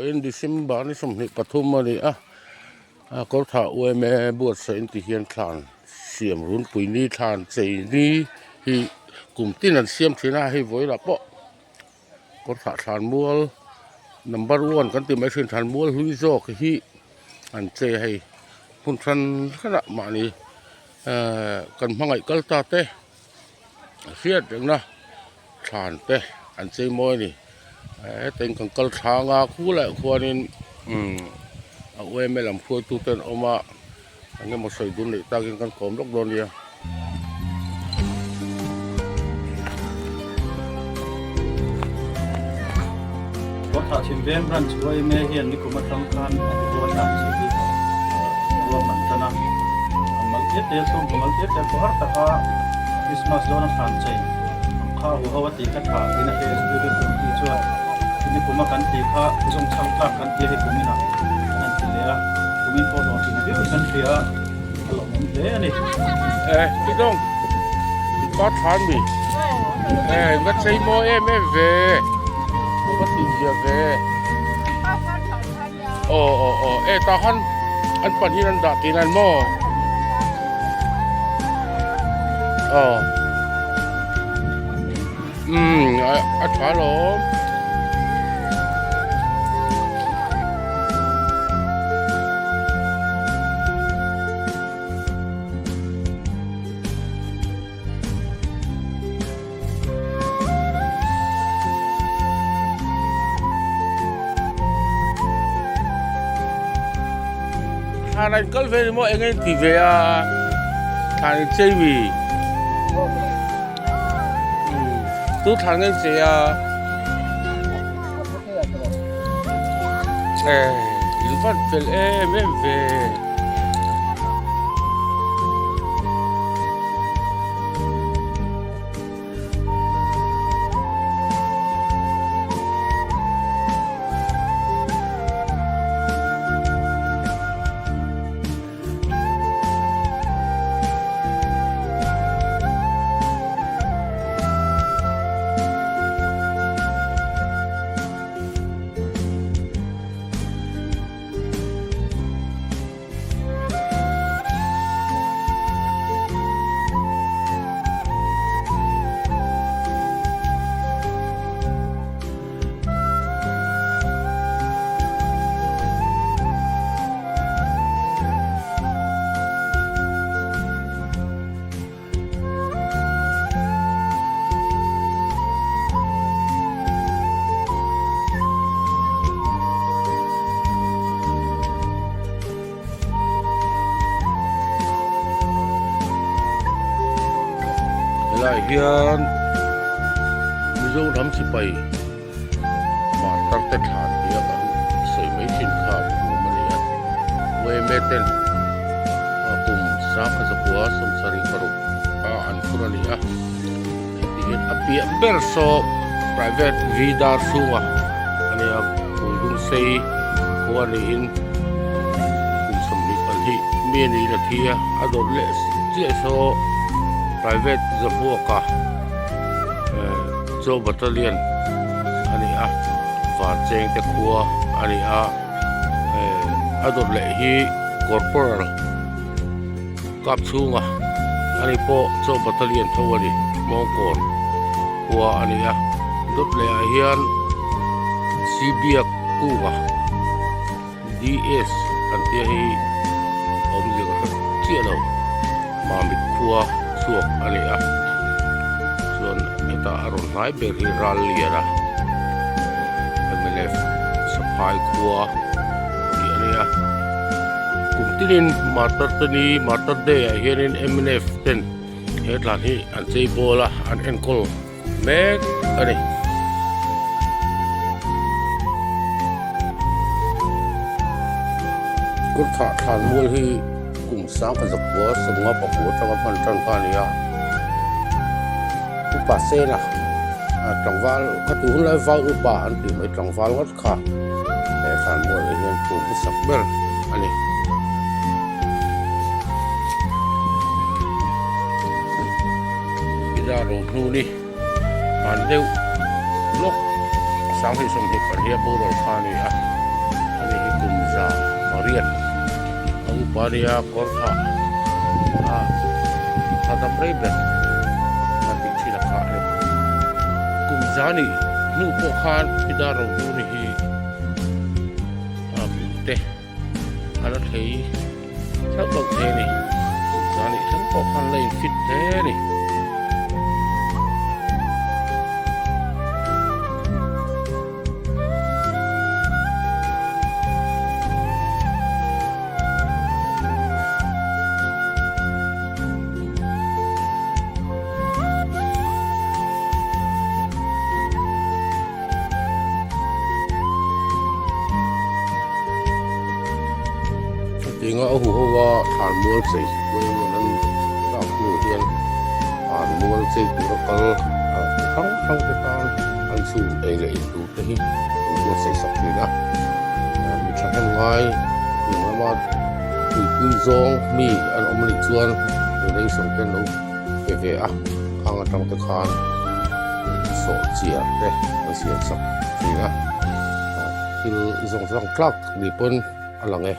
in December ni 23 a ni a a kawr thah uaime buatsaih in ti hian thlan siam runpui ni thlan chei ni hi kum tin an siam thin a hei vawilah pawh kawr thah thlan mual number one kan tih mai thin thlan mual hlui zawk hi an chei a hei hmun hran hranah mahni ehh kan hmangaih kal ta te. A hriat reng a thlan te an chei mawi a ni heta in kan kal thlang a khulaiah khuanin umm a yma lam hruaitu te an awm a eng emaw sawi dun leh takin kan kawm lawk dawn nia. Kawrthah Chhimveng Branch yma hian nikum atang khan a duhawm dan chi hi ruahman tan a, an mal te te chhungkaw mal te te khawhar taka Christmas dawn a thlan chei ang kha a huho a tih kha tha tiin a hre Executive Committee chuan nikuma kan tih kha zawngchhang tlak kan tia hei kuminah kan han ti leh a, kumin pawh hlawhtling viau in kan hria a, a lawmawm hle a ni. Eh, Tidong, pa thlan mi. Eh, va chei mawi em em ve. Va tih zia ve. Aw aw aw e tah khan an pahnih an dah tih nan maw aw umm a tha lawm. Thlan an kal ve ni maw eng eng ti ve a thlan in chei mi tu thlan nge chei a eh in van fel em em ve. Helaiah hian Mizoram sipai martar te thlan tia kan sawi mai thin kha a phum a ni a yma ten kum sangkhat zakua sawmsarih paruk a an phur a ni a heti hian a piah ber saw private v dar chhunga a nia phul dung sei khua niin kum 22 mi a nih la thi a a dawt leh chiah saw private zahmuaka eh chaw battalion a ni a van cheng te khua a ni a eh a dawt leh hi corporal. Kap chhunga ani pawh chaw battalion tho a ni Mawngkawn khua a ni a dawt leh ah hian Sibiak kunga DS kan tia hi awmzia ka hre chiah lo Mamit khua chhuak a ni a chuan hetah a rawn hnai ber hi ral lian a mnf Saphai khua tih a ni a. Kum tinin Martar te ni Martar Day ah hianin mnf ten he tlan hi an chei bawl a an enkawl mek a ni. Kawrthah thlan mual hi kum sangkhat zakua sawmnga pakua atanga hman tan kha a ni a upa sena tlangval kha tu hun lai val upa an tih mai tlangval ngawt kha he thlan mual ah hian phum hmasak ber a ni. Ila rohnu ni hman deuh lawk 2024 boral kha a ni a. upa nia kawr thah a a dam rei ber a tih thin a kha em. Kum zani hnu pawh khan Pidar Rohuni hi a te a la thlei hlauh hlauh thei a ni. Kum zani thleng pawh khan la in fit hle a ni. Tinga a huho a thlan mual chei kuai an lak hnu hian thlan mual chei tura kal chi hrang hrang te tan an chhung ei leh in tur te hi an buatsaih sak thin a mi thahnem ngai eng lama tuipui zawng mi an awm anih chuan donation te an lo pe ve a khang atang te khan sawh chiar te an siam sak thin a thil zawng zawng tlak ni pawn a lang e.